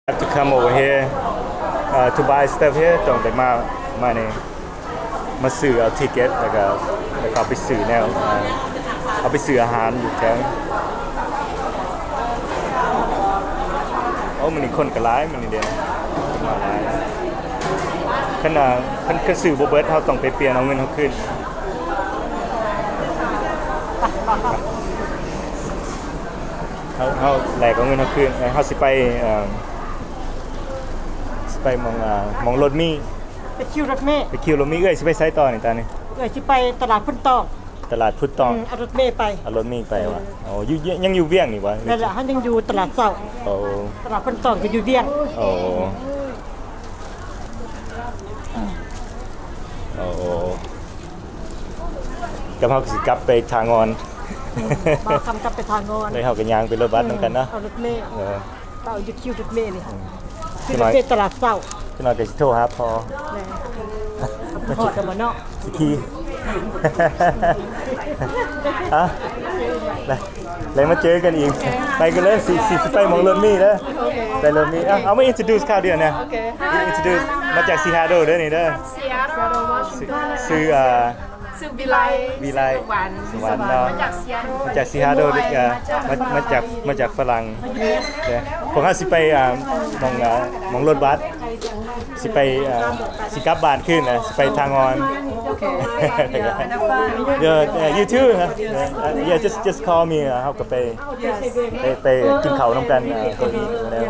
Have to come over here, uh, to buy stuff here. ຕ້ອງໄດ້ມາ ມານີ້ ມາຊື້ເອົາທິກເກັດ ແລ້ວກໍ ແລ້ວກໍເອົາໄປຊື້ແນວ ເອົາໄປຊື້ອາຫານຢູ່ແຖວ. ໂອ້ ມື້ນີ້ຄົນກໍຫຼາຍ ມື້ນີ້ເດ້ ມາຫຼາຍ. ຄັນ ຄັນ ຄັນຊື້ບໍ່ເບິດ ເຮົາຕ້ອງໄປປ່ຽນເອົາເງິນເຮົາຄືນ. ເຮົາ ເຮົາແລກເອົາເງິນເຮົາຄືນ ເຮົາຊິໄປ ເອີ ຊິໄປໝ່ອງ ເອີ ໝ່ອງລົດມີ ໄປຄິວລົດເມ ໄປຄິວລົດມີ. ເອື້ອຍຊິໄປໃສຕໍ່ນີ້ຕອນນີ້? ເອື້ອຍຊິໄປຕະຫຼາດພຸ້ນຕອງ. ຕະຫຼາດພຸ້ນຕອງ ອືມ ເອົາລົດເມໄປ ເອົາລົດເມໄປຫວາ? ໂອ້ ຢູ່ ຍັງຢູ່ວຽງນີ້ຫວາ? ແມ່ນລະ ເຮົາຍັງຢູ່ຕະຫຼາດເຊົ້າ. ໂອ້ ຕະຫຼາດພຸ້ນຕອງກໍຢູ່ວຽງ. ໂອ້ ໂອ້ ກັບເຮົາກໍຊິກັບໄປທ່າງອນ. ອືມ ບ່າວຄຳກັບໄປທ່າງອນ ແລ້ວເຮົາກໍຍ່າງໄປລົດບັສນຳກັນເນາະ. ເອີ ເອົາລົດເມ ເອີ ເອົາຢູ່ຄິວລົດເມນີ້. ອືມ ຄືລົດເມຕະຫຼາດເຊົ້າ. ຈັກໜ້ອຍກໍຊິໂທຫາພໍ່. ແມ່ນ ຮອດແລ້ວບໍ່ເນາະ? ຊິຂີ່ ອະ ໄດ້ ໄດ້ມາເຈີກັນອີກ. ໄປກັນເລີຍ ຊິ ຊິ ຊິໄປໝ່ອງລົດມີເດີ. ໄປລົດມີ. ເອົາ ເອົາມາ introduce ຄາວດຽວນະ. ໂອເຄ introduce ມາຈາກ Seattle ເດີນີ້ເດີ. Seattle Washington ຊື່ ຊື່ ອ່າ ຊື່ວິໄລ ວິໄລ ສຸວັນ ສຸວັນເນາະ. ມາຈາກ Seattle ມາຈາກ Seattle ເດີ. ມາ ມາຈາກ ມາຈາກຝຣັ່ງເດີ. ພວກເຮົາຊິໄປ ອ່າ ໝ່ອງ ອ່າ ໝ່ອງລົດບັສ ຊິໄປ ອ່າ ຊິກັບບ້ານຄືນນະ ຊິໄປທ່າງອອນ. ໂອເຄ Yeah, yeah, you too. Yeah, just, just call me. ເຮົາກໍໄປ ໄປ ໄປກິນເຂົ້ານຳກັນ. ເອີ ເຂົາອີກແລ້ວ.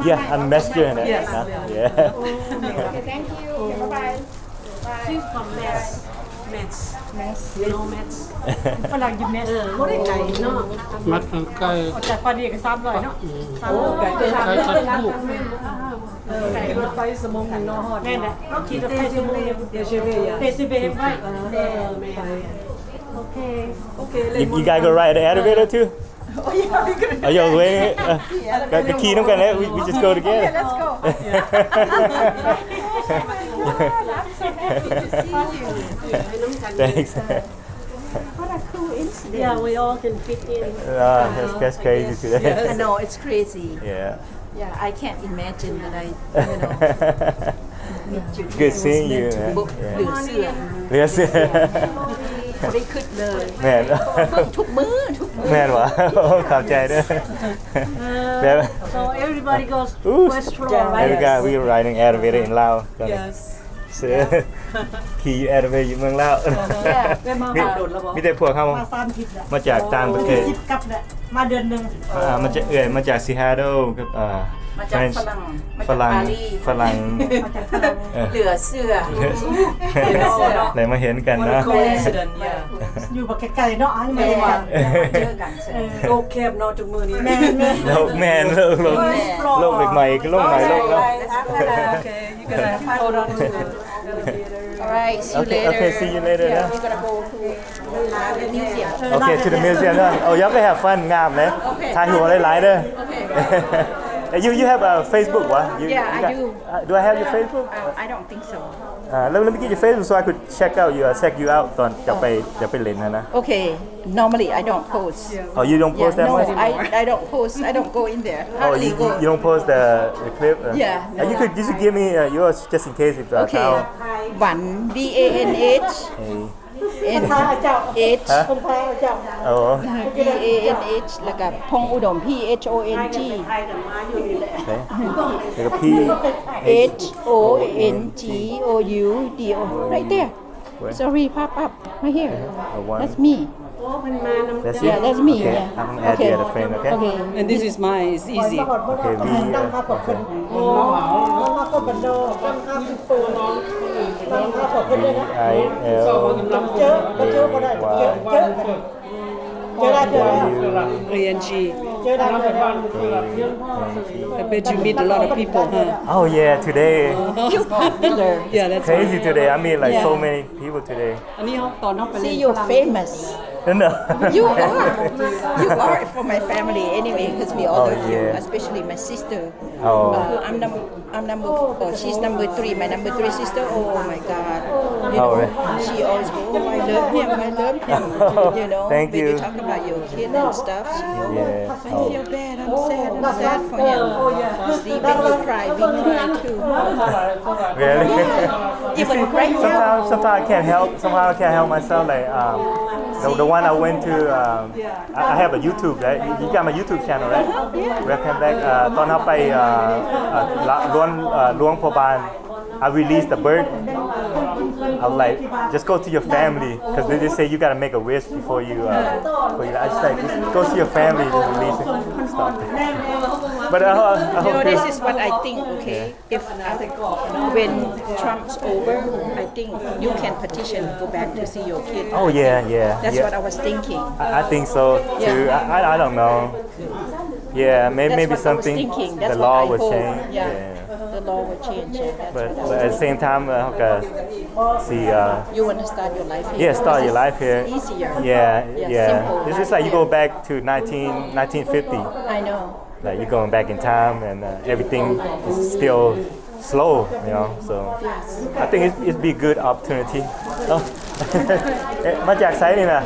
Yeah, I'm messenger ນະ. Yes. Yeah. Thank you. Bye-bye. She's from Metz. Metz. Metz. You know Metz? ຝຣັ່ງຢູ່ Metz ເອີ ບໍ່ໄດ້ໄກເນາະ. ມັດໄກ່ ອອກຈາກປາຣີກໍສາມຮ້ອຍເນາະ. ອືມ ສາມຮ້ອຍ ໄກ ໄກ ໄກ ໄກລົດໄຟຊົ່ວໂມງໜຶ່ງເນາະ ຮອດ. ແມ່ນແຫຼະ ຂີ່ລົດໄຟຊົ່ວໂມງໜຶ່ງ. T G V ໄປ ເອີ ໄປ. ໂອເຄ ໂອເຄ. You, you gotta go ride the elevator too? Oh, yeah, we could. Oh, yo, wait. ເອີ ກໍ ກໍຂີ່ນຳກັນແຫຼະ. We, we just go together. Yeah, let's go. Thanks. What a cool incident. Yeah, we all can fit in. Ah, that's, that's crazy today. Yes. I know, it's crazy. Yeah. Yeah, I can't imagine that I, you know, meet you today. Good seeing you. ເຫຼືອເຊື່ອ ເຫຼືອເຊື່ອ ບໍ່ໄດ້ຄິດເລີຍ. ແມ່ນ ເບິ່ງທຸກມື້ ທຸກມື້. ແມ່ນຫວາ? ຂອບໃຈເດີ. ແບບ So everybody goes first floor, right? Yes. We riding elevator in Laos. Yes. ຂີ່ elevator ຢູ່ເມືອງລາວ. ມີ ມີແຕ່ພວກເຮົາມາຈາກຕ່າງປະເທດ. ສິບກັບແຫຼະ ມາເດືອນໜຶ່ງ. ອ່າ ມາຈາກ ເອື້ອຍມາຈາກ Seattle ກັບ ອ່າ ມາຈາກຝຣັ່ງ ຝຣັ່ງ ຝຣັ່ງ ເຫຼືອເຊື່ອ ເຫຼືອເຊື່ອ ໄດ້ມາເຫັນກັນເນາະ. ຢູ່ບໍ່ໄກໆເນາະ ມາເຫັນກັນ ເຈີກັນ. ໂລກແຄບເນາະ ທຸກມື້ນີ້. ແມ່ນໆ ໂລກ ແມ່ນ ໂລກ ໂລກ ໂລກເດັກໃໝ່ ຄືໂລກໃໝ່ ໂລກເນາະ. Okay, you gotta hold on to it. All right, see you later. Okay, okay, see you later. Yeah, we gotta go to the museum. Okay, to the museum. ໂອ້ you have fun. ງາມເດ້ ຖ່າຍຮູບໄດ້ຫຼາຍເດີ. You, you have a Facebook ຫວາ? Yeah, I do. Do I have your Facebook? I don't think so. Let me get your Facebook so I could check out you, check you out ຕອນຈະໄປ ຈະໄປຫຼິ້ນຫັ້ນນະ. Okay. Normally, I don't post. Oh, you don't post that much? Yeah, no, I, I don't post. I don't go in there. Oh, you, you don't post the, the clip? Uh, yeah, no, you could, you should give me, uh, yours just in case if, uh, okay. Van, V A N H. N H. ເອີ Van, V A N H ແລ້ວກໍ Phongudomh, P H O N G. H O N G O U D O. Right there. Sorry, pop up. Right here. That's me. That's you? Yeah, that's me. Okay, yeah. I'm gonna add you as a friend, okay? Okay. And this is mine. It's easy. Okay, we, uh, okay. V I L A Y W A N G. I bet you meet a lot of people, huh? Oh yeah, today. Too popular. Yeah, that's crazy today. I meet, like, so many people today. ອັນນີ້ເຮົາ ຕອນເຮົາໄປ See, you're famous. No, no. You are. You are for my family anyway, because we all love you, especially my sister. Oh. Uh, I'm number. I'm number. Oh, she's number three. My number three sister. Oh my God. You know, she always go, "Oh, I love him. I love him." You know. Thank you. When you talk about your kid and stuff. Yeah. I feel bad. I'm sad. I'm sad for him. See, when you cry, we cry too. Really? Even right now. Sometimes, sometimes I can't help. Sometimes I can't help myself. Like um, the, the one I went to. Um, I, I have a YouTube, right? You, you got my YouTube channel, right? Welcome back. Uh, ຕອນເຮົາໄປ uh, uh, ຫຼວງ uh, ຫຼວງພະບາງ I released the bird. I was like, just go to your family, because they just say you gotta make a wish before you, uh, before you. I just like, just go to your family and release it. Stop. But I, I hope No, this is what I think, okay? If uh, when Trump's over, I think you can petition go back to see your kid. Oh yeah, yeah. That's yeah. What I was thinking. I, I think so too. I, I, I don't know. Yeah, maybe, maybe something. The law will change. Yeah. The law will change. Yeah, that's but, what I was but at the same time, uh, okay, see, uh, You want to start your life here. Yeah, start your life here. Easier. Yeah, Yeah, yeah. simple It's just life like you go here. Back to nineteen, nineteen fifty. I know. Like you're going back in time, and uh, everything is still slow, you know. So I think it's, it'd be a good opportunity. Oh. ເອະ ມາຈາກໄສນີ້ນະ?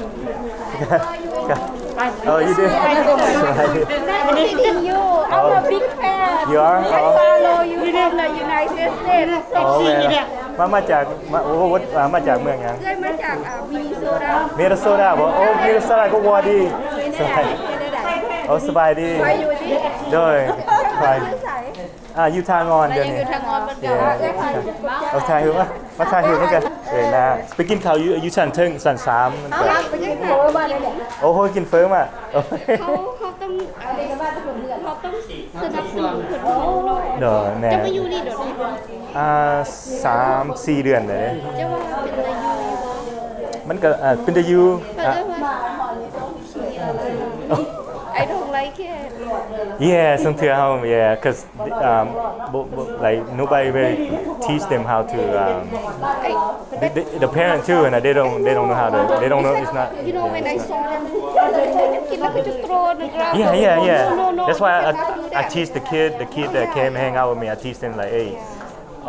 Oh, you did? Nice meeting you. I'm a big fan. You are? I follow you from the United States. Oh, man. ມາ ມາຈາກ ມາ ໂອ້ ມາຈາກເມືອງຫຍັງ? ເອື້ອຍມາຈາກ uh, Minnesota. ເມນະໂຊຕາບໍ? ໂອ້ ເມນະໂຊຕາກໍວ່າດີ. ສະບາຍ ໂອ້ ສະບາຍດີ. ໂດຍ ສະບາຍ. ອ່າ ຢູ່ທ່າງອນ ດຽວນີ້ ຢູ່ທ່າງອນ ເອີ ເອົາຖ່າຍຮູບມາ ມາຖ່າຍຮູບນຳກັນ. ເອີ ນາ ໄປກິນເຂົ້າຢູ່ ຢູ່ຊັ້ນເທິງ ຊັ້ນສາມ ມັນກໍ ໄປກິນເຝີມາໄດ້ແຫຼະ. ໂອ້ໂຫ ກິນເຝີມາ. ເຮົາ ເຮົາຕ້ອງ ເຮົາຕ້ອງສະໜັບສະໜູນເພິ່ນເນາະ. ໂດຍ ແມ່ນ. ເຈົ້າມາຢູ່ນີ້ດົນແລ້ວບໍ່? ອ່າ ສາມສີ່ເດືອນແລ້ວເດ້. ເຈົ້າວ່າເປັນຕາຢູ່ຢູ່ບໍ່? ມັນກໍ ເອີ ເປັນຕາຢູ່. ເຂົາເອີ້ນວ່າ I don't like it. Yeah, ຊອງເທື່ອເຮົາ yeah, 'cause um, bo- bo- like nobody really teach them how to um, the, the, the parent too, and they don't they don't know how to, they don't know, it's not. You know, when I saw them, ເຂົາຈະກິນແລ້ວເຂົາຈະໂຕຣນະ. Yeah, yeah, yeah. No, no, no, That's why you I, cannot do I that. Teach the kid, the kid that came hang out with me, I teach them like, hey,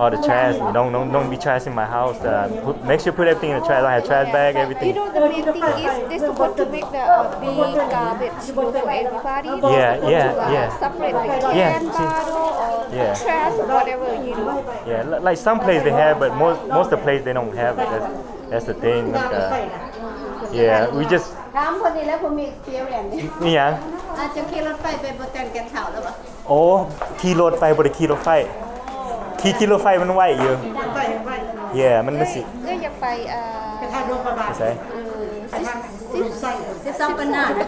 all the trash, don't don't don't be trash in my house. Uh, put, make sure put everything in the trash. I have trash bag, everything. You know, the main thing is they're supposed to make the uh, big garbage, you know, for everybody. They're Yeah, supposed yeah, to, uh, yeah. Separate the Yeah, can, see. bottle, or Yeah. trash, or whatever, you know. Yeah, li- like some place they have, but most most of the place they don't have it. That's that's the thing. Like, uh, yeah, we just ຖາມຄົນນີ້ແຫຼະ ຜູ້ມີ experience ນີ້ ນີ້ຫຍັງ? ອາດຈະຂີ່ລົດໄຟໄປບໍ່ແຕ່ນແກ່ນເຖົ້າແລ້ວບໍ່? ໂອ້ ຂີ່ລົດໄປ ບໍ່ໄດ້ຂີ່ລົດໄຟ. ຂີ່ ຂີ່ລົດໄຟມັນໄວຢູ່. ເຢ ມັນ ມັນຊິ ເອື້ອຍຢາກໄປ ເອີ ໄປໃສ? ສິບສອງປີໜ້ານະ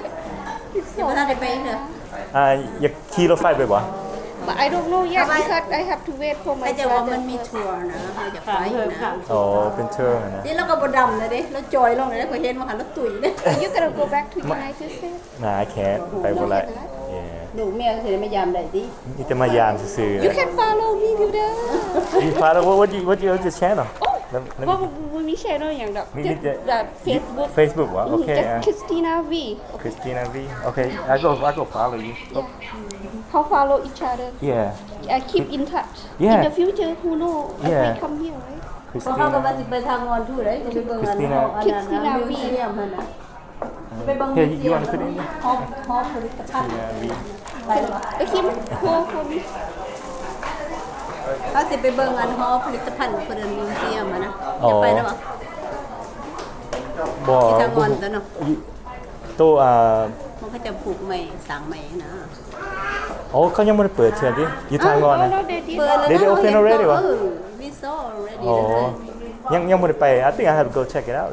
ຊິບໍ່ທັນໄດ້ໄປເທື່ອ. ອ່າ ຢາກຂີ່ລົດໄຟໄປບໍ່? But I don't know yet because I have to wait for my ເຂົາເຈົ້າວ່າມັນ brother ມີ first. ທົວນະ ເຮົາຢາກໄປນະ. ໂອ້ ເປັນທົວນະ. ນີ້ລາວກໍບໍ່ດຳນະເດ້ ລາວຈ່ອຍລົງເດ້ ຂ້ອຍເຫັນວ່າຫັ້ນລາວຕຸ້ຍເດ້. You gotta go back to United States. Nah, I can't. ໄປບໍ່ໄດ້. Yeah. ລູກເມຍກໍຊິໄດ້ມາຢາມໄດ້ຕິ? ມີແຕ່ມາຢາມຊື່ໆ. You can follow me, Builder. You follow what, what you what you what's your channel? ໂອ້ ບໍ່ ບໍ່ມີ channel ຫຍັງດອກ. ມີ Just ແຕ່ Facebook. Facebook ຫວາ? ໂອເຄ Just Christina V. Christina V. ໂອເຄ I go I go follow you. How follow each other. Yeah. Uh, keep in touch. Yeah. In the future, who know if Yeah. we come here, right? ພວກເຮົາກໍວ່າຊິໄປທາງງອນທູໄດ້ ຊິໄປເບິ່ງອັນ Christina. ຫ້ອງອັນນັ້ນ Christina V. Museum ຫັ້ນນະ. ໄປເບິ່ງ Here, you wanna put it in? ຫໍ ຫໍຜະລິດຕະພັນ Yeah, we ໄປບໍ່? ไปคิมโคโคมิ ເຮົາຊິໄປເບິ່ງອັນຫໍຜະລິດຕະພັນ ເພິ່ນ Museum ຫັ້ນນະ. ອໍ ຢາກໄປນຳບໍ່? ບໍ່ ທີ່ທາງງອນຕົວເນາະ ໂຕ ອ່າ ມັນກໍຈະປູກໄມ້ ສ້າງໄມ້ນະ. ໂອ້ ເຂົາຍັງບໍ່ໄດ້ເປີດເທື່ອຕິ ຢູ່ທາງງອນນະ. ເດດ They they open already ຫວາ? ເອີ we saw already. ອໍ ຍັງ ຍັງບໍ່ໄດ້ໄປ. I think I have to go check it out.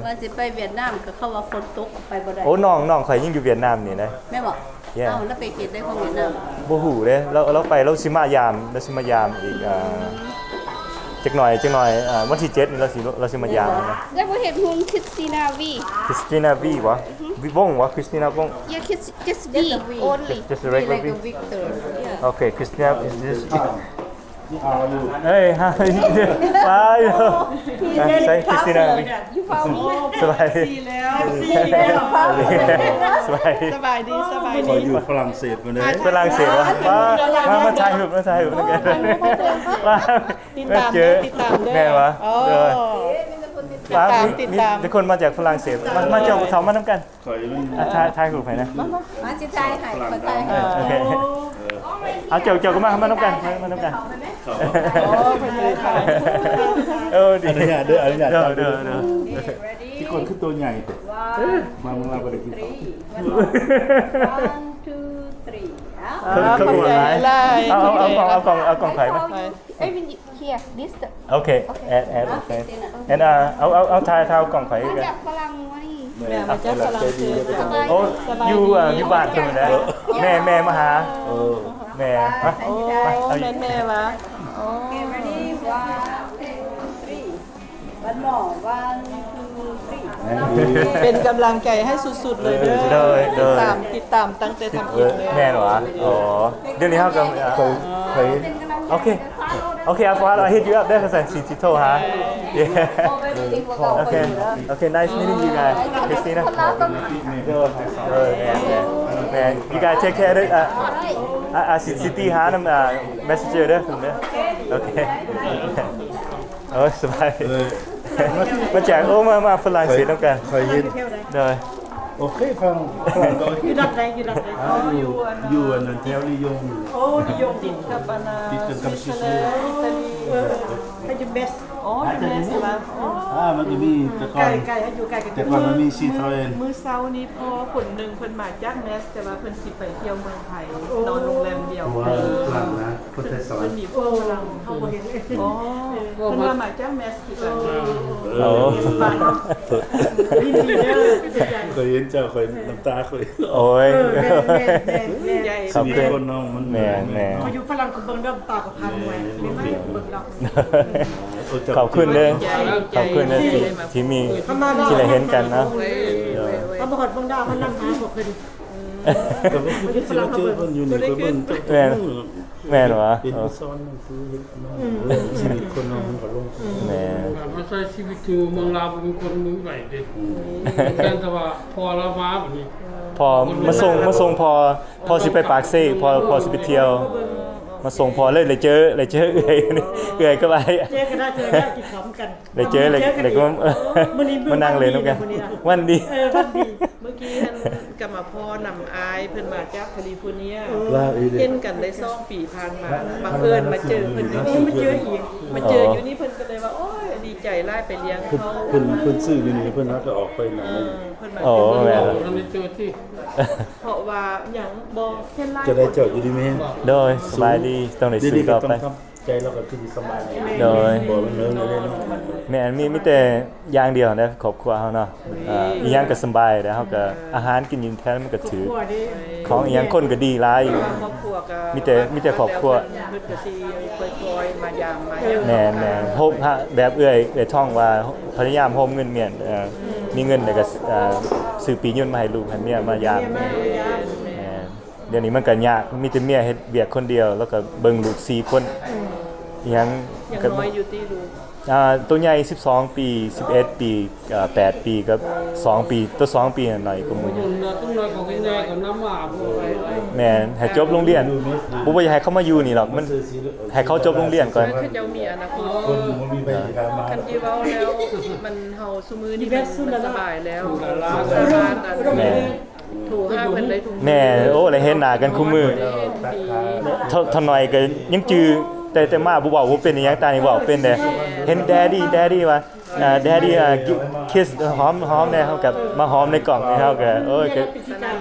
ວ່າຊິໄປຫວຽດນາມ ກໍເຂົາວ່າຝົນຕົກ ໄປບໍ່ໄດ້. ໂອ້ ນ້ອງ ນ້ອງຂ້ອຍຍັງຢູ່ຫວຽດນາມນີ້ນະ. ແມ່ນບໍ່? Yeah. ເອົ້າ ແລ້ວໄປເຂດໃດຂອງຫວຽດນາມ? ບໍ່ຮູ້ເດ້. ລາວ ລາວໄປ ລາວຊິມາຢາມ ລາວຊິມາຢາມອີກ ອ່າ ຈັກໜ່ອຍ ຈັກໜ່ອຍ ອ່າ ວັນທີເຈັດນີ້ ລາວຊິ ລາວຊິມາຢາມນະ. ได้บ่เห็นวง Christina V. Christina V ຫວາ? ວົງຫວາ? Christina ວົງ? Yeah, Chris- just V only. Just a regular V. Okay, Christina is this. How are you? ເອີຍ Hi. ວ້າວ ໃສ່ຄຣິສຕິນາ ສະບາຍດີ ສະບາຍດີ ສະບາຍດີ ສະບາຍດີ ຂໍຢູ່ຝຣັ່ງເສດພຸ້ນເດ້ ຝຣັ່ງເສດຫວາ ມາ ມາຖ່າຍຮູບ ມາຖ່າຍຮູບນຳກັນ ຕິດຕາມເດີ ຕິດຕາມເດີ ແມ່ນຫວາ ໂອ້ ເອີ ຕິດຕາມ ຕິດຕາມ ມີແຕ່ຄົນມາຈາກຝຣັ່ງເສດ ມາ ມາເຈົ້າເຂົ້າມານຳກັນ ຂ້ອຍມັນ ອ່ະ ຖ່າຍ ຖ່າຍຮູບໃຫ້ນະ ມາ ມາຊິຖ່າຍໃຫ້ ເອີ ເອີ ເອີ ເອົາ ເຈົ້າ ເຈົ້າກໍມາ ມານຳກັນ ມາ ມານຳກັນ ໂອ້ ເພິ່ນເລີຍຖ່າຍ ເອີ ດີ ອະນຸຍາດເດີ ອະນຸຍາດ ເດີ ເດີ ເດີ ທີ່ຄົນຄືໂຕໃຫຍ່ແທ້ ມາເມືອງລາວບໍ່ໄດ້ກິນເຂົ້າ One, two, three. ເຂົາ ເຂົາບໍ່ຫຼາຍ ເອົາ ເອົາ ເອົາກ່ອງ ເອົາກ່ອງ ເອົາກ່ອງໄຟມາ Here, this the ໂອເຄ ໂອເຄ ແອດ ແອດ ໂອເຄ ແອດ ອ່າ ເອົາ ເອົາ ເອົາ ຖ່າຍ ຖ່າຍເອົາກ້ອງຂ້ອຍ ມາຈາກຝຣັ່ງວະນີ້ ແມ່ມາຈາກຝຣັ່ງເສດ ໂອ້ ສະບາຍດີ ຢູ່ ອ່າ ຢູ່ບ້ານເພິ່ນແຫຼະ ແມ່ ແມ່ມາຫາ ເອີ ແມ່ ໂອ້ ແມ່ນແມ່ຫວາ ໂອ້ One, two, three. One more. One, two, three. ເປັນກຳລັງໃຈໃຫ້ສຸດໆເລີຍເດີ ໂດຍ ໂດຍ ຕິດຕາມ ຕິດຕາມຕັ້ງແຕ່ທຳອິດເລີຍ ແມ່ນຫວາ ອໍ ດຽວນີ້ເຮົາກໍ ເຄີຍ ເຄີຍ ໂອເຄ ໂອເຄ I'll follow, I'll hit you up ເດີ ເຂົາໃສ່ຊິ ຊິໂທຫາ ໂອເຄ ໂອເຄ nice meeting you guys Christina ໂດຍ ໂດຍ ແມ່ນ ແມ່ນ you guys take care ເດີ ອ່າ ອ່າ ຊິ ຊິຕີຫານຳ ອ່າ messenger ເດີ ໂອເຄ ໂອ້ຍ ສະບາຍ ເອີ ມາຈາກ ໂອ້ ມາ ມາຝຣັ່ງເສດນຳກັນ ຂ້ອຍເຫັນ ໂດຍ ໂອເຄ ຝຣັ່ງ ຝຣັ່ງກໍ ຢູ່ລັດໃດ ຢູ່ລັດໃດ ອ່າ ຢູ່ ຢູ່ອັນນັ້ນແຖວລີຢອງ ໂອ້ ລີຢອງ ຕິດກັບອັນນ່າ ຕິດກັນກັບ Switzerland ອິຕາລີ ເອີ ໄປຢູ່ Metz ໂອ້ ຢູ່ Metz ວ່າ ອ່າ ມັນຈະມີແຕ່ກ່ອນ ໃກ້ໆ ຢູ່ໃກ້ກັນ ແຕ່ກ່ອນມັນມີ Citroën ມື້ເຊົ້ານີ້ພໍ່ຄົນໜຶ່ງເພິ່ນມາຈາກ Metz ແຕ່ວ່າເພິ່ນຊິໄປທ່ຽວເມືອງໄທ ນອນໂຮງແຮມດຽວ ເພິ່ນຝຣັ່ງນະ ຄົນໄທສວນ ເພິ່ນມີພວກຝຣັ່ງ ເຮົາບໍ່ເຫັນ ອໍ ເພິ່ນວ່າມາຈາກ Metz ຄືກັນ ໂອ້ ຍິນດີເດີ ຂ້ອຍເຫັນເຈົ້າ ຂ້ອຍນ້ຳຕາຂ້ອຍ ໂອ້ຍ ເອີ ແມ່ນໆໆ ຂອບຄຸນ ຊີວິດຄົນເຮົາມັນ ແມ່ນໆ ຂ້ອຍຢູ່ຝຣັ່ງ ຂ້ອຍເບິ່ງນ້ຳຕາກໍຜ່ານມວຍ ແມ່ນ ເບິ່ງດອກ ຂອບຄຸນເດີ ຂອບຄຸນເດີທີ່ ທີ່ມີ ທີ່ໄດ້ເຫັນກັນເນາະ ເຮົາບໍ່ຮອດເບິ່ງດາວ ເຮົານັ່ງຫາພວກເພິ່ນ ແຕ່ວ່າຄືຊິມາເຈີເພິ່ນຢູ່ນີ້ ຂ້ອຍເບິ່ງ ແມ່ນ ແມ່ນຫວາ ເຫັນເພິ່ນສອນໜັງສື ເຫັນ ອືມ ຊີວິດຄົນເຮົາມັນກໍລົງ ແມ່ນ ມາໃຊ້ຊີວິດຢູ່ເມືອງລາວ ເປັນຄົນເມືອງໄກເດ້ ອືມ ແມ່ນ ແຕ່ວ່າພໍລາວມາບັດນີ້ ພໍມາສົ່ງ ມາສົ່ງພໍ ພໍຊິໄປປາກເຊ ພໍ ພໍຊິໄປທ່ຽວ ມາສົ່ງພໍເລີຍ ໄດ້ເຈີ ໄດ້ເຈີເອື້ອຍ ເອື້ອຍກັບອ້າຍ ເຈີກັນໄດ້ ເຈີກັນກິນເຂົ້ານຳກັນ ໄດ້ເຈີ ໄດ້ ໄດ້ກໍ ມື້ນີ້ ມານັ່ງຫຼິ້ນນຳກັນ ວັນດີ ເອີ ວັນດີ ມື້ກີ້ຫັ້ນກໍມາພໍ້ນຳອ້າຍເພິ່ນມາຈາກຄາລີຟໍເນຍ ເຫັນກັນໄດ້ສອງປີຜ່ານມາ ບັງເອີນມາເຈີເພິ່ນຢູ່ນີ້ ມາເຈີອີກ ມາເຈີຢູ່ນີ້ ເພິ່ນກໍເລີຍວ່າ ໂອ້ຍ ດີໃຈຫຼາຍໄປລ້ຽງເຂົາ ເພິ່ນ ເພິ່ນຊື້ຢູ່ນີ້ ເພິ່ນຫາກໍອອກໄປນຳ ເອີ ເພິ່ນມາ ໂອ້ ແມ່ນ ເພາະວ່າຫຍັງບໍ່ເຫັນຫຼາຍ ຈະໄດ້ເຈົ້າຢູ່ດີມີແຮງ ໂດຍ ສະບາຍດີ ຕ້ອງໄດ້ ຢູ່ດີ ຊື້ຕໍ່ໄປ ໃຈລາວກໍຄືຊິສະບາຍ ໂດຍ ບໍ່ເລີຍເນາະ ແມ່ນ ມີ ມີແຕ່ຢ່າງດຽວນະ ຄອບຄົວເຮົາເນາະ ອ່າ ອີ່ຫຍັງກໍສະບາຍແລ້ວ ເຮົາກໍ ອາຫານກິນຢູ່ແຖວນັ້ນມັນກໍຖືກ ຄອບຄົວເດ້ ຂອງອີ່ຫຍັງຄົນກໍດີຫຼາຍ ຄອບຄົວກໍ ມີແຕ່ ມີແຕ່ຄອບຄົວ ເພິ່ນກໍຊິຄ່ອຍໆມາຢາມມາຫຍັງ ແມ່ນໆ ໂຮມ ແບບເອື້ອຍ ເອື້ອຍທອງວ່າ ພະຍາຍາມໂຮມເງິນ ແມ່ນ ເອີ ມີເງິນແລ້ວກໍ ເອີ ຊື້ປີ້ຍົນມາໃຫ້ລູກໃຫ້ເມຍມາຢາມ ແມ່ນ ດຽວນີ້ມັນກໍຍາກ ມີແຕ່ເມຍເຮັດວຽກຄົນດຽວ ແລ້ວກໍເບິ່ງລູກສີ່ຄົນ ອືມ ອີ່ຫຍັງ ຍັງນ້ອຍຢູ່ຕິລູກ ອ່າ ໂຕໃຫຍ່ສິບສອງປີ ສິບເອັດປີ ເອີ ແປດປີກັບສອງປີ ໂຕສອງປີນັ້ນໜ້ອຍກວ່າໝູ່ ແມ່ນ ໃຫ້ຈົບໂຮງຮຽນ ບໍ່ ບໍ່ຢາກໃຫ້ເຂົາມາຢູ່ນີ້ດອກ ມັນ ໃຫ້ເຂົາຈົບໂຮງຮຽນກ່ອນ ເຂົາເຈົ້າມີອະນາຄົດ ຄັນທີ່ເວົ້າແລ້ວ ມັນ ເຮົາຊຸມື້ນີ້ມັນ ມັນສະບາຍແລ້ວ ສາມາດ ແມ່ນ ໂທຫາເພິ່ນໄດ້ທຸກມື້ ແມ່ນ ໂອ້ ໄດ້ເຫັນໜ້າກັນຄູ່ມື້ ເທົ່າ ເທົ່າໜ້ອຍກໍຍັງຈື່ ແຕ່ ແຕ່ມາບໍ່ເວົ້າບໍ່ເປັນອີ່ຫຍັງ ຕານີ້ເວົ້າເປັນແດ່ ເຫັນ Daddy Daddy ວ່າ ອ່າ Daddy ອ່າ kiss ຫອມ ຫອມແດ່ ເຮົາກໍມາຫອມໃນກ້ອງ ເຮົາກໍ ໂອ້ຍ ກໍ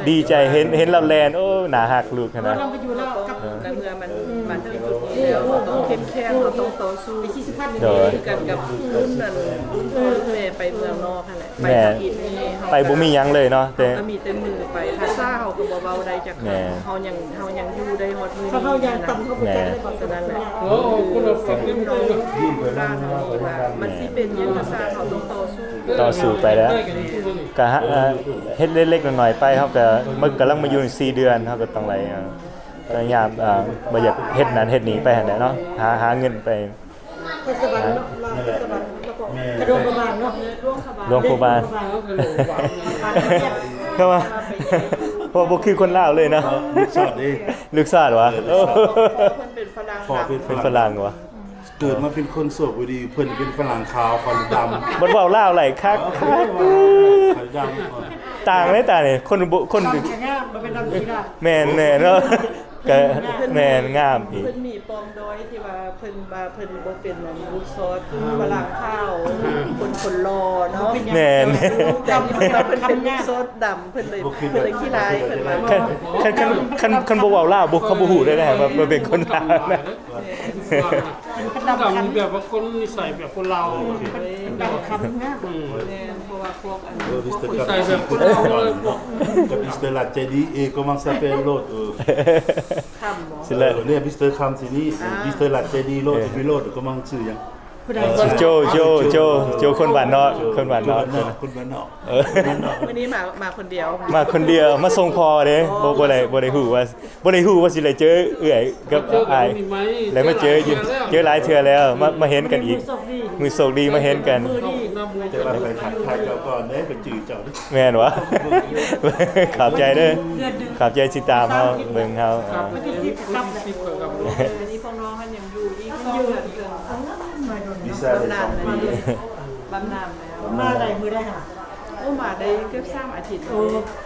ດີໃຈ ເຫັນ ເຫັນລາວແລ່ນ ໂອ້ ໜ້າຮັກລູກຫັ້ນນະ ໃນເມື່ອມັນມາເຖິງຈຸດນີ້ແລ້ວ ເຮົາຕ້ອງເຂັ້ມແຂງ ເຮົາຕ້ອງຕໍ່ສູ້ ໂດຍ ຄືກັນກັບລຸ້ນນັ້ນ ລຸ້ນພໍ່ລຸ້ນແມ່ໄປເມືອງນອກຫັ້ນແຫຼະ ໄປທຳອິດນີ້ ໄປບໍ່ມີຫຍັງເລີຍເນາະ ແຕ່ ເຮົາກໍມີແຕ່ມືໄປ ພາສາເຮົາກໍບໍ່ເວົ້າໄດ້ຈັກຄຳ ເຮົາຍັງ ເຮົາຍັງຢູ່ໄດ້ຮອດມື້ນີ້ ເຮົາຍັງຕຳເຮົາບໍ່ຈັກເລີຍ ສະນັ້ນແຫຼະ ໂອ້ ຄົນລະຝັ່ງ ລຸ້ນນ້ອງ ລຸ້ນຫຼານເຮົານີ້ວ່າ ມັນຊິເປັນຫຍັງກໍຊ່າງ ເຮົາຕ້ອງຕໍ່ສູ້ ຕໍ່ສູ້ໄປແລ້ວ ກໍຫາ ເຮັດເລັກໆນ້ອຍໆໄປ ເຮົາກໍ ມັນກຳລັງມາຢູ່ສີ່ເດືອນ ເຮົາກໍຕ້ອງໄດ້ ອ່າ ພະຍາຍາມ ເອີ ບໍ່ຢາກເຮັດນັ້ນເຮັດນີ້ໄປຫັ້ນແຫຼະເນາະ ຫາ ຫາເງິນໄປ ເທດສະບານເນາະ ມາເທດສະບານ ແລ້ວກໍ ແມ່ນ ກະຫຼວງພະບາງເນາະ ຫຼວງພະບາງ ເພາະວ່າ ເພາະບໍ່ຄືຄົນລາວເລີຍເນາະ ລູກຊາດເດ້ ລູກຊາດຫວາ ເອີ ລູກຊາດ ເອີ ເພິ່ນເປັນຝຣັ່ງ ພໍ່ເປັນຝຣັ່ງ ເປັນຝຣັ່ງຫວາ ເກີດມາເປັນຄົນໂຊກບໍ່ດີ ເພິ່ນເປັນຝຣັ່ງຂາວ ຂ້ອຍດຳ ບັດເວົ້າລາວໄຫຼຄັກ ເອີ ຂ້ອຍດຳ ຕ່າງເດ້ຕ່າງນີ້ ຄົນບໍ່ ຄົນ ດຳກໍງາມ ບໍ່ແມ່ນດຳຂີ້ດາ ແມ່ນໆເນາະ ກະແມ່ນງາມອີກ ເພິ່ນມີປອມດອຍທີ່ວ່າເພິ່ນວ່າເພິ່ນບໍ່ເປັນອັນລູກຊອດ ຝຣັ່ງຂາວ ຄົນ ຄົນຫຼໍ່ເນາະ ແມ່ນ ແຕ່ວ່າເພິ່ນເປັນລູກຊອດດຳ ເພິ່ນເລີຍ ເພິ່ນເລີຍຂີ້ລາຍ ເພິ່ນວ່າ ຄັນ ຄັນ ຄັນ ຄັນ ຄັນບໍ່ເວົ້າລາວ ບໍ່ ເຂົາບໍ່ຮູ້ເດ້ນະວ່າ ວ່າເປັນຄົນລາວນະ ດຳແບບວ່າຄົນນິໄສແບບຄົນລາວ ເອີ ເປັນດຳຄຳງາມ ອືມ ແມ່ນ ເພາະວ່າພວກອັນ ເອີ ມິສເຕີ ພວກ ຄຳ ນິໄສແບບຄົນລາວເລີຍ ພວກ ກັບມິສເຕີລັດໃຈດີ ເອ ກໍມັກສະເປນໂລດ ເອີ ຄຳບໍ ຊິແລ້ວ ເອີ ເນຍ ມິສເຕີຄຳຊິນີ້ ອ່າ ມິສເຕີລັດໃຈດີໂລດ ເອີ ຊິມີໂລດ ກໍມັກຊື່ຫຍັງ ຜູ້ໃດ ເອີ ໂຈ ໂຈ ໂຈ ໂຈ ຄົນບ້ານນອກ ຄົນບ້ານນອກ ຄົນບ້ານນອກ ເອີ ມື້ນີ້ມາ ມາຄົນດຽວ ມາຄົນດຽວ ມາສົ່ງພໍ່ເດ້ ອໍ ບໍ່ ບໍ່ໄດ້ ບໍ່ໄດ້ຮູ້ວ່າ ບໍ່ໄດ້ຮູ້ວ່າຊິໄດ້ເຈີເອື້ອຍກັບອ້າຍ ແລ້ວມາເຈີຢູ່ ເຈີຫຼາຍເທື່ອແລ້ວ ມາ ມາເຫັນກັນອີກ ມື້ໂຊກດີ ມື້ໂຊກດີມາເຫັນກັນ ມື້ດີ ແຕ່ວ່າໄປທັກທາຍເຈົ້າກ່ອນເດ້ ໄປຈື່ເຈົ້າເດ້ ແມ່ນຫວາ ຂອບໃຈເດີ ຂອບໃຈທີ່ຕາມເຮົາ ເບິ່ງເຮົາ ວັນທີສິບກັບ ວັນທີສິບກໍກັບ ອັນນີ້ພວກນ້ອງຫັ້ນຍັງຢູ່ອີກສອງເດືອນເທື່ອ ວີຊາໄດ້ສອງປີ ບຳນານແລ້ວ ມາໄດ້ມື້ໃດຫະ ໂອ້ ມາໄດ້ເກືອບສາມອາທິດ ໂອ້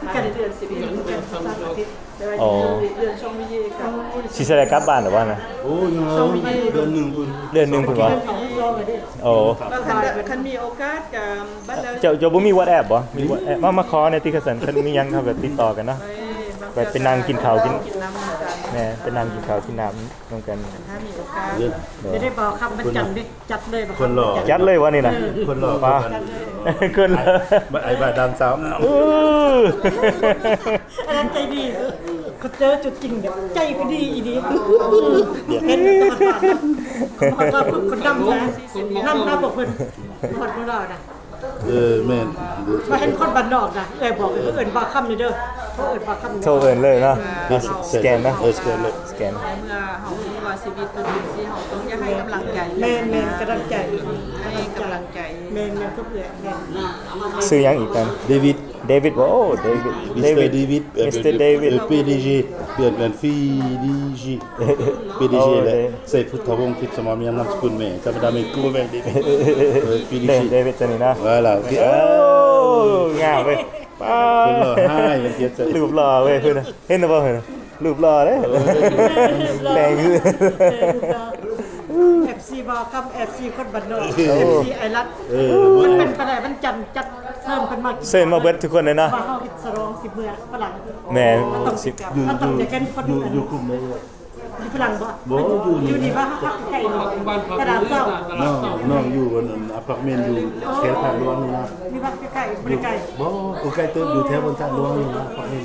ມາໄດ້ເດືອນສິບເອັດ ເດືອນສາມອາທິດ ແຕ່ວ່າ ອໍ ຢູ່ເດືອນຊ່ວງວິເຍກັບ ຊິໄດ້ກັບບ້ານແລ້ວບໍ່ນະ ໂອ້ ຍັງ ຊ່ວງວິເຍ ເດືອນໜຶ່ງພຸ້ນ ເດືອນໜຶ່ງພຸ້ນບໍ່ ໂອ້ ຄັນ ຄັນມີໂອກາດກໍບັດແລ້ວ ເຈົ້າ ເຈົ້າບໍ່ມີວັອດແອັບບໍ່ ມີວັອດແອັບ ມາ ມາຂໍແດ່ຕິ ຄັນຊັ້ນ ຄັນມີຫຍັງເຮົາກໍຕິດຕໍ່ກັນເນາະ ເອີ ໄປ ໄປນັ່ງກິນເຂົ້າກິນ ແມ່ນ ໄປນັ່ງກິນເຂົ້າກິນນ້ຳ ນຳກັນ ຖ້າມີໂອກາດ ເອີ ຈະໄດ້ບໍ່ຄຳວັນຈັນເດ້ ຈັດເລີຍບໍ່ຄຳ ຄົນຫຼໍ່ ຈັດເລີຍວະນີ້ນະ ເອີ ຄົນຫຼໍ່ ປາ ຄົນ ຄົນ ອ້າຍ ອ້າຍບ້ານດຳສາວງາມ ເອີ ອັນນັ້ນໃຈດີ ເຂົາເຈີຕົວຈິງແບບໃຈກໍດີອີ່ຫຼີ ເຫັນຕະຫຼອດບ້ານ ເຂົາວ່າຄົນດຳນະ ນຳພາພວກເພິ່ນ ຮອດເມືອງລາວນະ ເອີ ແມ່ນ ມາເຫັນຄົນບ້ານນອກນະ ເອື້ອຍບອກເອີ້ນບ່າວຄຳນີ້ເດີ ເຂົາເອີ້ນບ່າວຄຳນີ້ ໂທເອີ້ນເລີຍເນາະ ເອີ ສະແກນເນາະ ເອີ ສະແກນເລີຍ ສະແກນ ໃນເມື່ອເຮົາຮູ້ວ່າຊີວິດເປັນຈັ່ງຊີ້ ເຮົາຕ້ອງຢາກໃຫ້ກຳລັງໃຈ ແມ່ນໆ ກຳລັງໃຈ ໃຫ້ກຳລັງໃຈ ແມ່ນໆ ກັບເອື້ອຍ ແມ່ນ ຊື່ຫຍັງອີກກັນ ເດວິດ ເດວິດ ໂອ້ ເດວິດ ມິສເຕີ ເດວິດ ເດວິດ ມິສເຕີ ເດວິດ ເອີ ພີດີຈີ ເປັນ ເປັນ ພີດີຈີ ພີດີຈີ ແຫຼະ ໃສ່ພຸດທະວົງ ທິບສະໝອນ ມີນາມສະກຸນແມ່ ທຳມະດາແມ່ນກູແມ່ນເດວິດ ເອີ ພີດີຈີ ເດວິດ ຕົວນີ້ນະ ເອີ ລະ ໂອ້ ງາມເວີຍ ປ້າ ເປັນຫຼໍ່ຮ້າຍ ເປັນເຈັດໃສ່ ຮູບຫຼໍ່ເວີຍ ເພິ່ນ ເຫັນບໍ່ ເຫັນ ຮູບຫຼໍ່ເດ້ ເອີ ແປງຄື ເອັຟຊີບໍ່ຄຳ ເອັຟຊີຄົນບ້ານນອກ ເອີ ເອັຟຊີໄອລັດ ເອີ ມັນເປັນໄປໄດ້ ວັນຈັນຈັດ ເຊີນເພິ່ນມາກິນ ເຊີນມາເບິດທຸກຄົນເລີຍເນາະ ວ່າເຮົາເຮັດສະຫຼອງສິບເມືອຝຣັ່ງ ແມ່ນ ມັນຕ້ອງ ສິບ ມັນຕ້ອງຈະເຫັນຄົນ ຢູ່ ຢູ່ ຢູ່ຄຸ້ມໃດ ຢູ່ຝຣັ່ງບໍ່ ບໍ່ ຢູ່ນີ້ ຢູ່ນີ້ບໍ່ ພັກໃກ້ໆນີ້ ຕະຫຼາດເຊົ້າ ນ້ອງ ນ້ອງຢູ່ອັນ ອັນ ອາພາດເມັນຢູ່ແຖວທາດຫຼວງນີ້ນະ ຢູ່ວັດໃກ້ໆ ບໍ່ໄດ້ໄກ ບໍ່ ບໍ່ໄກເຕີບ ຢູ່ແຖວທາດຫຼວງນີ້ນະ ອາພາດເມັນ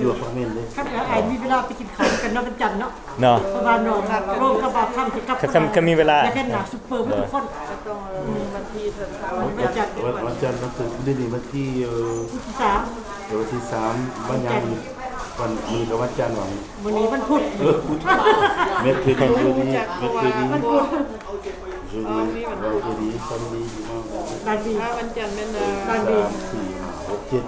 ຢູ່ອາພາດເມັນເດ້ ຄັນອ້າຍມີເວລາໄປກິນເຂົ້າກັນເນາະ ວັນຈັນເນາະ ເນາະ ເພາະວ່ານ້ອງໂຮມກັບບ່າວຄຳຊິກັບ ຄັນ ຄັນ ຄັນມີເວລາ ຢາກເຫັນໜ້າຊຸບເປີເພິ່ນທຸກຄົນ ເອີ ຕ້ອງວັນທີເທົ່າໃດ ວັນຈັນ ວັນ ວັນຈັນ ວັນທີ ມື້ນີ້ວັນທີ ເອີ ວັນທີສາມ ເອີ ວັນທີສາມ ວັນຫຍັງ ວັນ ມື້ນີ້ກໍວັນຈັນຫວາ ມື້ນີ້ວັນພຸດ ເອີ ພຸດ ເມັກເຄີດີ ເອີ ເມືອງຈັນ ເມັກເຄີດີ ວັນພຸດ ເອີ ເອີ ເມືອງເຄີດີ ຊອມດີ ຢູ່ເມືອງ ບານບີ ອ່າ ວັນຈັນແມ່ນ ເອີ ບານບີ ສາມ ສີ່ ຫ້າ ຫົກ ເຈັດ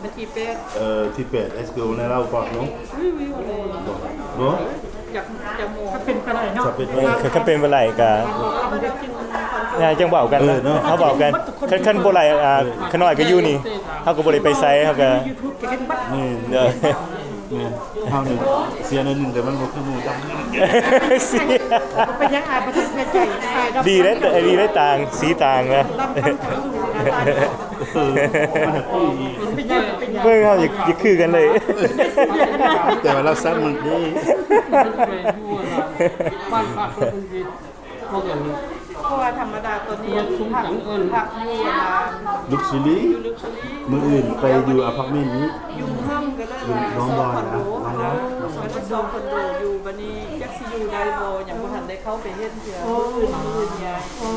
ວັນທີແປດ ເອີ ທີແປດ Est-ce que on est là ou pas, non? Oui, oui, on est là. Bon. Bon. ຈັກ ຈັກໂມງ ຖ້າເປັນໄປໄດ້ເນາະ ຖ້າເປັນໄປໄດ້ ເອີ ຄັນເປັນບໍ່ໄດ້ກໍ ອ່າ ຈັ່ງເວົ້າກັນ ເອີ ເນາະ ເຮົາເວົ້າກັນ ຄັນ ຄັນບໍ່ໄດ້ ອ່າ ຂ້ານ້ອຍກໍຢູ່ນີ້ ເຮົາກໍບໍ່ໄດ້ໄປໃສ ເຮົາກໍ YouTube ກໍເຫັນເບິດ ແມ່ນ ເອີ ແມ່ນ ເຮົານີ້ເສຍໜ້ອຍໜຶ່ງ ແຕ່ມັນບໍ່ຄືໝູ່ຈັກ ເສຍ ເປັນຫຍັງອ້າຍບໍ່ຕ້ອງເສຍໃຈ ອ້າຍ ດີເດ້ ດີເດ້ ຕ່າງ ສີຕ່າງນະ ເອີ ມັນຄືອີກ ເບິ່ງເຮົາຢາກ ຢາກຄືກັນເລີຍ ແຕ່ວ່າລາວສັກມັນຄື ບ້ານພັກເພິ່ນ ພວກອັນນີ້ ເພາະວ່າທຳມະດາຕອນນີ້ພັກ ພັກຢູ່ອັນນ່າ ລຸກຊີຣີ ມື້ອື່ນໄປຢູ່ອາພາດເມັນນີ້ ຢູ່ຫ້ອງກໍໄດ້ ຢູ່ນ້ອງບອຍນະ ສອງຄອນໂດ ເນາະ ສອງຄອນໂດ ຢູ່ ບັດນີ້ຈັກຊິຢູ່ໄດ້ບໍ່ ຍັງບໍ່ທັນໄດ້ເຂົ້າໄປເຫັນເທື່ອ ມື້ອື່ນ ມື້ອື່ນຍ້າຍ ມື້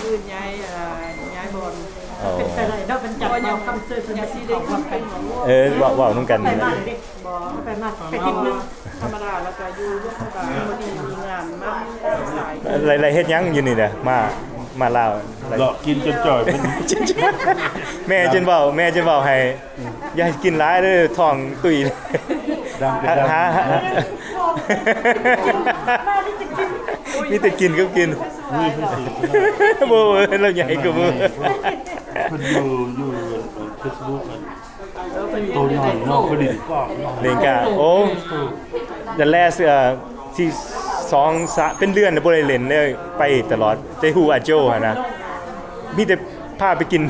ອື່ນຍ້າຍ ອ່າ ຍ້າຍບ່ອນ. ເປັນໄປໄດ້ເນາະ ເພິ່ນຈັດເອົາຄຳເຊີນເພິ່ນມາກິນເຂົ້າຮ່ວມກັນ. ເອີ ເວົ້າ ເວົ້ານຳກັນ. ໄປມາເດ້ ບໍ່ ໄປມາ ໄປທິດໜຶ່ງ. ທຳມະດາແລ້ວກໍຢູ່ຮ່ວມກັນ ມື້ນີ້ມີງານມາຫຼາຍ. ໄດ້ ໄດ້ເຮັດຫຍັງຢູ່ນີ້ນະ? ມາ ມາລາວ ເລາະກິນຈົນຈ່ອຍ. ແມ່ຈົນເວົ້າ ແມ່ຈົນເວົ້າໃຫ້ ຢ່າໃຫ້ກິນຫຼາຍເດີ ທ້ອງຕຸ້ຍ. ຫາ ຫາ ມີແຕ່ກິນກັບກິນ. ບໍ່ ລາວໃຫຍ່ກວ່າໝູ່. ເພິ່ນຢູ່ ຢູ່ເຟສບຸກ ໂຕໃຫຍ່ເນາະ ເພິ່ນຫຼິ້ນກ້າວເນາະ ຫຼິ້ນກ້າວ. ໂອ້ the last ເອີ ທີ່ສອງສາມ ເປັນເດືອນແລ້ວບໍ່ໄດ້ຫຼິ້ນເລີຍ ໄປຕະຫຼອດ ແຕ່ຮູ້ອາໂຈຫັ້ນນະ ມີແຕ່ພາໄປກິນ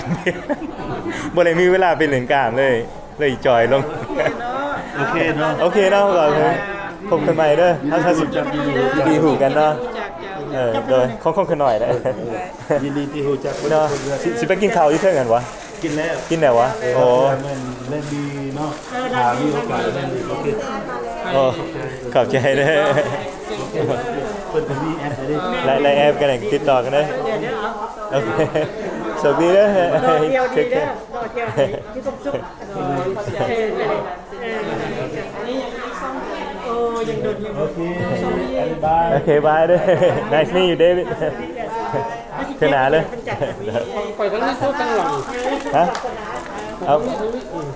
ບໍ່ໄດ້ມີເວລາໄປຫຼິ້ນກ້າມເລີຍ ເລີຍຈ່ອຍລົງ. ໂອເຄເນາະ ໂອເຄເນາະ ກໍພົບກັນໃໝ່ເດີ. ເຮົາ ເຮົາຊິ ທີ່ຮູ້ກັນເນາະ. ເອີ ໂດຍ ຂອງ ຂອງຂ້ານ້ອຍເດີ. ຍິນດີທີ່ຮູ້ຈັກເນາະ. ຊິ ຊິໄປກິນເຂົ້າຢູ່ເທິງຫັ້ນຫວາ? ກິນແລ້ວ ກິນແລ້ວຫວາ? ໂອ້ ແມ່ນ ແມ່ນດີເນາະ ຖ້າມີໂອກາດແມ່ນດີ. ໂອເຄ ໂອ້ ຂອບໃຈເດີ. ໂອເຄ ເພິ່ນກໍມີແອັບເດ້ ໄລ ໄລແອັບກັນ ຕິດຕໍ່ກັນເດີ. ໂອເຄ ໂຊກດີເດີ. ເທກແຄ. ມີຄວາມສຸກ. ເອີ ເອີ ໂອ້ ຍັງດົນຢູ່. ໂອເຄ ບາຍ ໂອເຄ ບາຍເດີ. Nice meet you David. ເທື່ອໜ້າເລີຍ. ໄປທາງນີ້ຄືທາງຫຼັງ. ຮະ? ເອົາ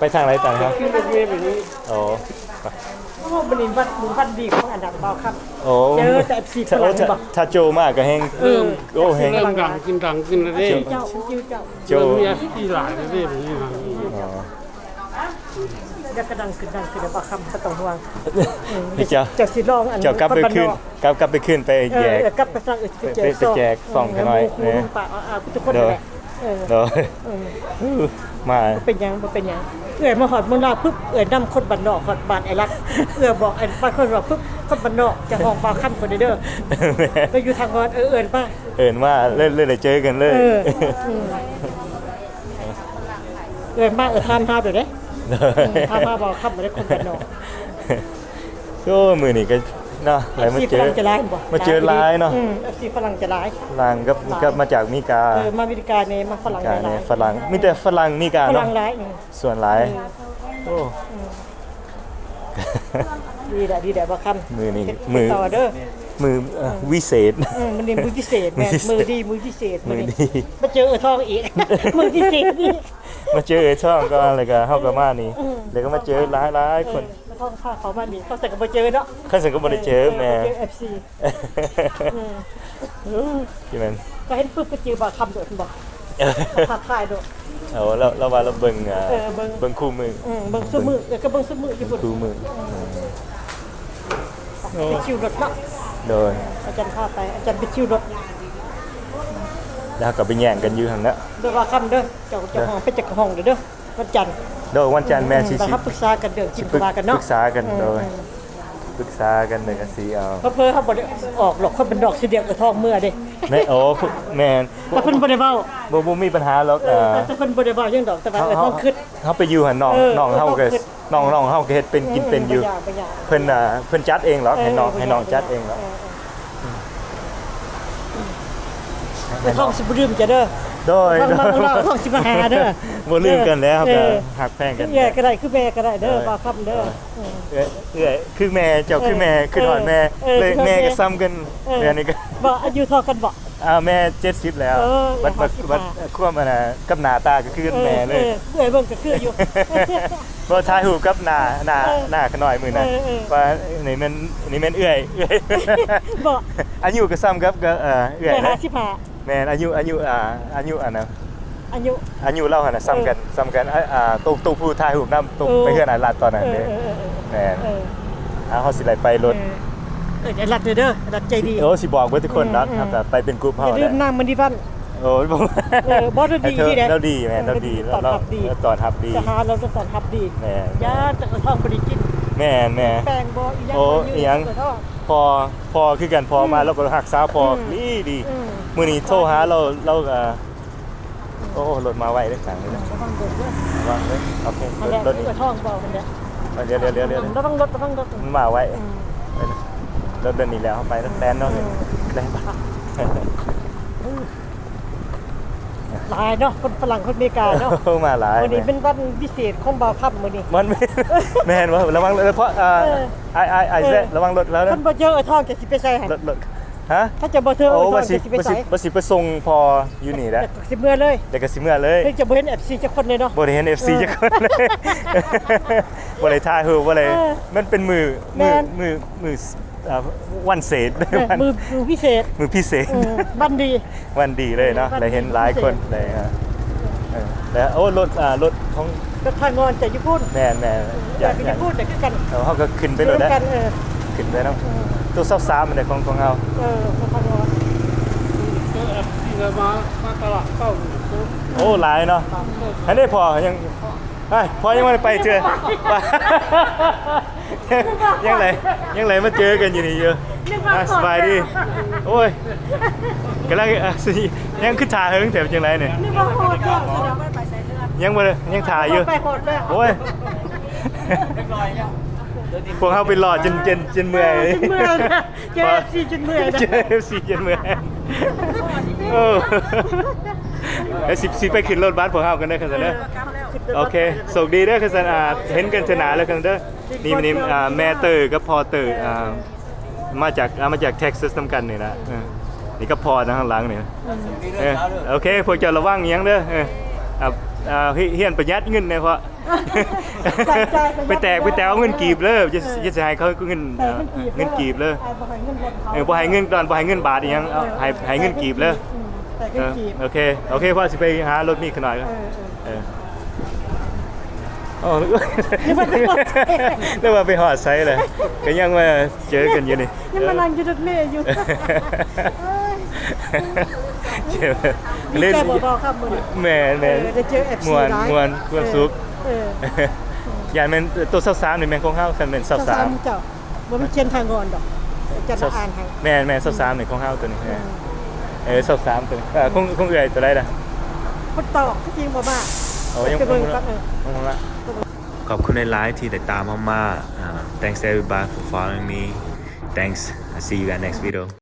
ໄປທາງໃດຕ່າງຫາກ? ຂີ່ລົດເມໄປນີ້. ໂອ້ ໂອ້ ມື້ນີ້ວັນ ວັນດີຂອງອັນນັ້ນບໍ່ຄັບ. ໂອ້ ເຈີແຕ່ເອັຟຊີຝຣັ່ງບໍ່? ຖ້າໂຈມາກໍແຮງ. ເອີ ໂອ້ ແຮງ ເລີ່ມດັງຂຶ້ນ ດັງຂຶ້ນແລ້ວເດ້. ເຈົ້າ ເຈົ້າ ເຈົ້າ ໂຈ ມີອາຊີບຫຼາຍແລ້ວເດ້ ດຽວນີ້. ອໍ ຢາກກະດັງຂຶ້ນ ດັງຂຶ້ນ ບໍ່ຄຳ ບໍ່ຕ້ອງຫ່ວງ. ເຈົ້າ ເຈົ້າຊິລອງອັນ ເຈົ້າກັບໄປຄືນ ກັບ ກັບໄປຄືນໄປແຈກ ເອີ ກັບໄປສັ່ງ ໄປແຈກຊອງຂ້ານ້ອຍ ເອີ ໝູ່ຄູ່ລຸງປ້າອາໆ ທຸກຄົນນັ້ນແຫຼະ. ເອີ ໂດຍ ເອີ ມາ ບໍ່ເປັນຫຍັງ ບໍ່ເປັນຫຍັງ. ເອື້ອຍມາຮອດເມືອງລາວປຶບ ເອື້ອຍນຳຄົນບ້ານນອກຮອດບ້ານໄອ້ລັດ. ເອື້ອຍບອກໄອ້ບ້ານຄົນນອກປຶບ ຄົນບ້ານນອກຈະຮ້ອງບ່າວຄຳຄົນເດີ. ໄປຢູ່ທາງງອນ ເອີ ເອີ້ນມາ ເອີ້ນມາ ເລີຍ ເລີຍໄດ້ເຈີກັນເລີຍ. ເອີ ອືມ ເອີ້ນມາ ເອີ ຖາມຫາໂດຍເດ້. ຖາມຫາບ່າວຄຳບໍ່ໄດ້ ຄົນບ້ານນອກ. ໂອ້ ມື້ນີ້ກໍເນາະ ຫຼາຍມາເຈີ ເອັຟຊີຝຣັ່ງຈະຫຼາຍບໍ່? ມາເຈີຫຼາຍເນາະ. ອືມ ເອັຟຊີຝຣັ່ງຈະຫຼາຍ ຝຣັ່ງກັບ ກັບມາຈາກອາເມລິກາ. ເອີ ມາອາເມລິການີ້ ມາຝຣັ່ງຫຼາຍ ຝຣັ່ງ ມີແຕ່ຝຣັ່ງອາເມລິກາເນາະ ຝຣັ່ງຫຼາຍ. ອືມ ສ່ວນຫຼາຍ. ເອີ ໂອ້ ອືມ ດີແຫຼະ ດີແຫຼະ ບ່າວຄຳ. ມື້ນີ້ມື້ ມື້ ເອີ ມື້ວິເສດ. ອືມ ມື້ນີ້ມື້ພິເສດ. ແມ່ນ ມື້ດີ ມື້ພິເສດ ມື້ດີ ມື້ນີ້ ມາເຈີເອື້ອຍທອງອີກ ມື້ພິເສດນີ້. ມາເຈີເອື້ອຍທອງກ່ອນ ແລ້ວກໍເຮົາກໍມານີ້ ອືມ ແລ້ວກໍມາເຈີຫຼາຍໆຄົນ. ເອີ ເອື້ອຍທອງພາເຂົ້າມານີ້ ເຂົາໃສ່ກໍບໍ່ເຈີເນາະ. ຄັນຊັ້ນກໍບໍ່ໄດ້ເຈີ. ເອີ ແມ່ນ ເຈີເອັຟຊີ. ອືມ ເອີ ທີ່ແມ່ນ ກໍເຫັນປຶບກໍຈື່ບ່າວຄຳໂດດ ເຫັນບໍ່? ເອີ ທັກທາຍໂດດ. ເອົາ ລາວ ລາວວ່າລາວເບິ່ງ ເອີ ເບິ່ງ ເບິ່ງຄູ່ມື້. ອືມ ເບິ່ງຊຸມື້ ເອີ ກໍເບິ່ງຊຸມື້ຢູ່ພຸ້ນ ຄູ່ມື້. ອືມ ໂອ້ ໄປຄິວລົດເນາະ. ໂດຍ ອາຈານພາໄປ ອາຈານໄປຄິວລົດ ແລ້ວເຮົາກໍໄປແຍ່ງກັນຢູ່ຫັ້ນແຫຼະ. ເດີ ບ່າວຄຳເດີ ເຈົ້າ ເຈົ້າຫ້ອງ ເປັນເຈົ້າຂອງຫ້ອງເດີ ວັນຈັນ. ໂດຍ ວັນຈັນແມ່ຊິ ຊິ ຊິປຶກສາກັນເລື່ອງກິນ ຊິປຶກ ວ່າກັນເນາະ ປຶກສາກັນ. ອືມ ໂດຍ ອືມ ປຶກສາກັນ ແລ້ວກໍຊິເອົາ ເຜີໆເຮົາບໍ່ໄດ້ອອກດອກ ຄົນບ້ານນອກຊິລ້ຽງເອື້ອຍທອງເມືອເດ້. ແມ່ນ ໂອ້ ແມ່ນ ແຕ່ເພິ່ນບໍ່ໄດ້ເວົ້າ ບໍ່ ບໍ່ມີບັນຫາດອກ. ເອີ ເອີ ແຕ່ເພິ່ນບໍ່ໄດ້ເວົ້າຫຍັງດອກ ແຕ່ວ່າເອື້ອຍທອງຄຶດ ເຮົາໄປຢູ່ຫັ້ນ ນ້ອງ ເອີ ນ້ອງເຮົາກໍ ເອີ ເອີ ນ້ອງ ນ້ອງເຮົາກໍເຮັດເປັນ ອືມ ກິນເປັນຢູ່. ບໍ່ຢາກ ບໍ່ຢາກ ເພິ່ນ ອ່າ ເພິ່ນຈັດເອງດອກ. ເອີ ໃຫ້ນ້ອງ ໃຫ້ນ້ອງຈັດເອງດອກ. ເອີ ເອີ ເອື້ອຍທອງຊິບໍ່ລືມເຈົ້າເດີ. ໂດຍ ທອງມາເມືອງລາວ ທອງຊິມາຫາເດີ. ບໍ່ລືມກັນແລ້ວ ເອີ ກໍຮັກແພງກັນ ຄືເອື້ອຍກໍໄດ້ ຄືແມ່ກໍໄດ້ເດີ. ໂດຍ ບ່າວຄຳເດີ. ເອື້ອຍ ເອື້ອຍຄືແມ່ ເຈົ້າຄືແມ່ ເອີ ຄິດຮອດແມ່ ເອີ ເລີຍ ຄິດຮອດແມ່ ແມ່ກໍສ່ຳກັນ. ເອີ ແມ່ນີ້ກໍ ບໍ່ ອາຍຸທໍ່ກັນບໍ່? ອ່າ ແມ່ເຈັດສິບແລ້ວ. ເອີ ບັດ ບັດ ບັດຄວາມອັນນ່າ ກັບໜ້າຕາກໍຄືກັນ ເອີ ແມ່ເລີຍ. ເອີ ເອື້ອຍເບິ່ງກໍຄືຢູ່ ບໍ່ ຖ່າຍຮູບກັບໜ້າ ໜ້າ ເອີ ໜ້າຂະນ້ອຍມື້ນັ້ນ ເອີ ເອີ ວ່ານີ້ແມ່ນ ນີ້ແມ່ນເອື້ອຍ ເອື້ອຍ ບໍ່ ອາຍຸກໍສ່ຳກັບ ກໍ ເອີ ເອື້ອຍ ເອື້ອຍ ນະ ຫ້າສິບຫ້າ. ແມ່ນ ອາຍຸ ອາຍຸ ອ່າ ອາຍຸອັນນ່າ ອາຍຸ ອາຍຸລາວຫັ້ນນະ ເອີ ສ່ຳກັນ ສ່ຳກັນ. ອ່າ ອ່າ ໂຕ ໂຕຜູ້ຖ່າຍຮູບນຳ ໂຕ ເອີ ໄປເຮືອນອ້າຍລັດຕອນນັ້ນເດ້. ເອີ ເອີ ເອີ ແມ່ນ ເອີ ອ່າ ເຮົາຊິໄດ້ໄປລົດ ເອີ ເອີ ລັດເດີ ລັດໃຈດີ. ໂອ້ ຊິບອກເບິດທຸກຄົນເນາະ. ອືມ ເຮົາກໍໄປເປັນກຸ່ມເຮົາ ຢ່າລືມນາງມະນີວັນ. ໂອ້ ບໍ່ ເອີ ບໍ່ ລາວດີດີເດ້ ລາວດີ. ແມ່ນ ເອີ ລາວດີ ລາວຕ້ອນຮັບດີ ລາວຕ້ອນຮັບດີ. ຈະຫາລາວຕ້ອນຮັບດີ. ແມ່ນ ຢ້ານແຕ່ເອື້ອຍທອງບໍ່ໄດ້ກິນ. ແມ່ນ ແມ່ນ ແປ້ງບໍ່ ອີ່ຫຍັງ ໂອ້ ບໍ່ຢູ່ ອີ່ຫຍັງ ເອື້ອຍທອງ ພໍ ພໍຄືກັນ ພໍມາ ອືມ ລາວກໍຮັກສາພໍ່ ອືມ ດີດີ. ອືມ ມື້ນີ້ໂທຫາລາວ ລາວກໍ ໂອ້ ລົດມາໄວເດ້ ທາງນີ້ນະ ລະວັງລົດເດີ ລະວັງເດີ. ໂອເຄ ລົດ ລົດນີ້ ເອື້ອຍທອງບໍ່ຫັ້ນແຫຼະ. ດຽວ ດຽວ ດຽວ ລະວັງລົດ ລະວັງລົດ ມັນມາໄວ. ອືມ ລົດເດີນນີ້ແລ້ວ ເຮົາໄປແລ່ນເນາະ. ອືມ ແລ່ນໄປ. ອືມ ຫຼາຍເນາະ ຄົນຝຣັ່ງ ຄົນອາເມລິກາເນາະ ໂອ້ ມາຫຼາຍ ມື້ນີ້ແມ່ນ ເປັນວັນພິເສດຂອງບ່າວຄຳມື້ນີ້ ມັນ ແມ່ນບໍ່? ລະວັງ ເພາະ ອ່າ ເອີ ອ້າຍ ອ້າຍ ອ້າຍແຊະ ເອີ ລະວັງລົດລາວເດີ ຄັນບໍ່ເຈີອ້າຍທອງຈະຊິໄປໃສຫັ້ນ? ລົດ ລົດ ຮະ? ຄັນຈະບໍ່ເຈີອ້າຍທອງຈະຊິໄປໃສ? ວ່າຊິ ວ່າຊິໄປສົ່ງພໍ່ຢູ່ນີ້ແຫຼະ ແລ້ວກໍຊິເມືອເລີຍ ແລ້ວກໍຊິເມືອເລີຍ ເພິ່ນຈະບໍ່ເຫັນເອັຟຊີຈັກຄົນເລີຍເນາະ ບໍ່ໄດ້ເຫັນເອັຟຊີຈັກຄົນເລີຍ ບໍ່ໄດ້ຖ່າຍຮູບ ບໍ່ໄດ້ ເອີ ມັນເປັນມື້ ມື້ ແມ່ນ ມື້ ມື້ ອ່າ ວັນເສດ ເອີ ມື້ ມື້ພິເສດ ມື້ພິເສດ ເອີ ວັນດີ ວັນດີເລີຍເນາະ ວັນດີ ໄດ້ເຫັນຫຼາຍຄົນ ໄດ້ ເອີ ເອີ ແລ້ວ ໂອ້ ລົດ ອ່າ ລົດຂອງ ລົດທ່າງ່ອນຈະຢູ່ພຸ້ນ ແມ່ນໆ ຢາກ ຢາກຢູ່ພຸ້ນ ຢາກຄືກັນ ເອີ ເຮົາກໍຂຶ້ນໄປໂລດແຫຼະ ນຳກັນ ເອີ ຂຶ້ນໄປນຳ ເອີ ໂຕຊາວສາມແມ່ນຂອງ ຂອງເຮົາ ເອີ ຂອງທ່າງ່ອນ ເອີ ເອັຟຊີ ມາ ມາຕະຫຼາດເຊົ້າ ໂອ້ ຫຼາຍເນາະ ອັນນີ້ພໍຍັງ ອ້າຍ ພໍ່ຍັງບໍ່ໄດ້ໄປເທື່ອ ຍັງໄຫຼ ຍັງໄຫຼມາເຈີກັນຢູ່ນີ້ຢູ່ ອ່າ ສະບາຍດີ ໂອ້ຍ ກຳລັງ ອ່າ ຍັງຄືຖ້າເຫິງແທ້ ຈັ່ງໃດນີ້ ຍັງບໍ່ ຍັງຖ້າຢູ່ ໂອ້ຍ ພວກເຮົາໄປລໍຈົນ ຈົນ ຈົນເມື່ອຍ ເອີ ຈົນເມື່ອຍ ເຈີເອັຟຊີຈົນເມື່ອຍ ເຈີເອັຟຊີຈົນເມື່ອຍ ເອີ ແລ້ວຊິ ຊິໄປຂຶ້ນລົດບັສພວກເຮົາກັນເດີ ຄັນຊັ້ນເດີ ເອີ ໂອເຄ ໂຊກດີເດີ ຄັນຊັ້ນ ອ່າ ເຫັນກັນເທື່ອໜ້າເລີຍ ຄັນຊັ້ນເດີ ນີ້ ນີ້ ອ່າ ແມ່ເຕີກັບພໍ່ເຕີ ອ່າ ມາຈາກ ອ່າ ມາຈາກເທັກຊັສນຳກັນນີ້ນະ ເອີ ນີ້ກັບພໍ່ທາງຫຼັງນີ້ ເອີ ໂອເຄ ພວກເຈົ້າລະວັງອີ່ຫຍັງເດີ ເອີ ອ່າ ຮຽນປະຢັດເງິນແດ່ ເພາະ ໄປແຕກ ໄປແຕກເອົາເງິນກີບເດີ ຢ່າ ເອີ ຢ່າຊິໃຫ້ເຂົາເງິນ ແຕກເງິນກີບເດີ ເງິນກີບເດີ ອ່າ ບໍ່ໃຫ້ເງິນລົດເຂົາ ເອີ ບໍ່ໃຫ້ເງິນດອນ ບໍ່ໃຫ້ເງິນບາດອີ່ຫຍັງ ເອີ ເອົາ ໃຫ້ ໃຫ້ເງິນກີບເດີ ແຕກເງິນກີບ ເອີ ໂອເຄ ໂອເຄ ພໍ່ຊິໄປຫາລົດມີຂະໜ້ອຍ ເອີ ເອີ ເອີ ໂອ້ ນຶກວ່າໄປຮອດໃສແລ້ວ ກໍຍັງວ່າ ເຈີກັນຢູ່ນີ້ ຍັງມານັ່ງຢູ່ລົດເມຢູ່ ເອີຍ ດີໃຈບໍ່ ບ່າວຄຳ ມື້ນີ້ ແມ່ນໆ ເອີ ໄດ້ເຈີເອັຟຊີ ມ່ວນ ຫຼາຍ ມ່ວນ ຄວາມສຸກ ເອີ ເອີ ຢ້ານແມ່ນໂຕຊາວສາມນີ້ແມ່ນຂອງເຮົາ ຄັນແມ່ນຊາວສາມ ຊາວສາມ ເຈົ້າ ບໍ່ແມ່ນຂຽນທ່າງກ່ອນດອກ ຈະອ່ານໃຫ້ ແມ່ນໆ ຊາວສາມນີ້ຂອງເຮົາໂຕນີ້ ເອີ ເອີ ຊາວສາມໂຕນີ້ ເອີ ຂອງ ຂອງເອື້ອຍໂຕໃດລະ ຄົນຕອກຄືຊິບໍ່ມາ ໂອ້ ຍັງ ໄປເບິ່ງກ່ອນ ເອີ ຍັງບໍ່ມາ ຂອບຄຸນຫຼາຍໆທີ່ໄດ້ຕາມເຮົາມາ ອ່າ thanks everybody for following me. Thanks. I see you guys next video.